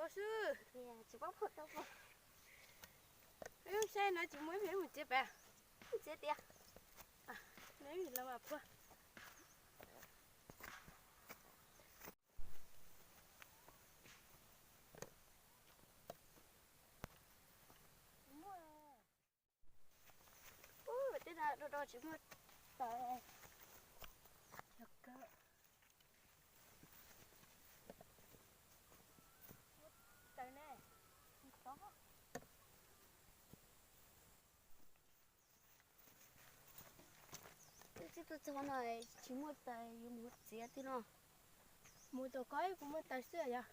Xwb. Tsis paub phua tau. Wb saib no tsis muaj ib pliag mus txiav pem. Txiav tiag. Neb los mas phua. Ub, tej no do do tsis muaj taws. Yog kawg. Taws ne, tsis txhob. Twb txij tuaj txog no tsis muaj taws yuav mus txiav twg no. Mus tom ko kuv muaj taws xwb yog.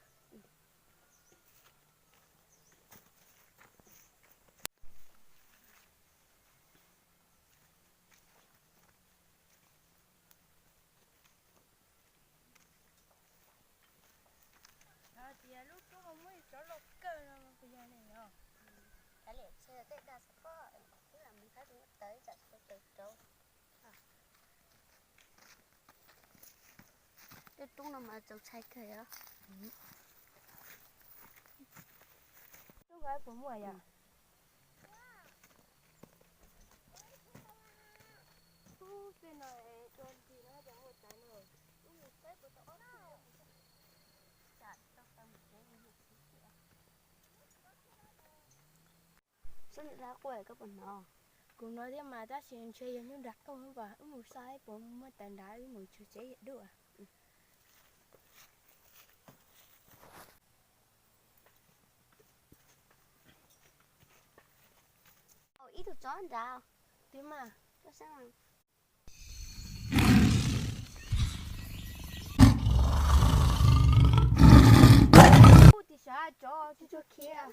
Xyov tias lub roob no muaj ib cov loj kawg no puas yog ne yog? Kav liam tshe tej dag xwb pob, wb lam mus saib tus muaj taws tsam tau taws rau. Tej roob no mas txaus ntshai kawg os. Roob ko puas muaj yom? Ub, tej no do ntsis no ces muaj taws no. Wb mus saib puas tau ob tug. Tsam tau taws mus tsev. Sab ntawm dab quaj koj puas hnov? Kuv hnov thiab mas tab sis ntshe yog hnub nrag tuaj mas wb mus saib puas muaj taws nrad wb mus tsuag tsev yam duj. Ib tug tsov nrad. Twb mas. Koj saib mas. Ub, tim sav tsov tsis tshua khiav.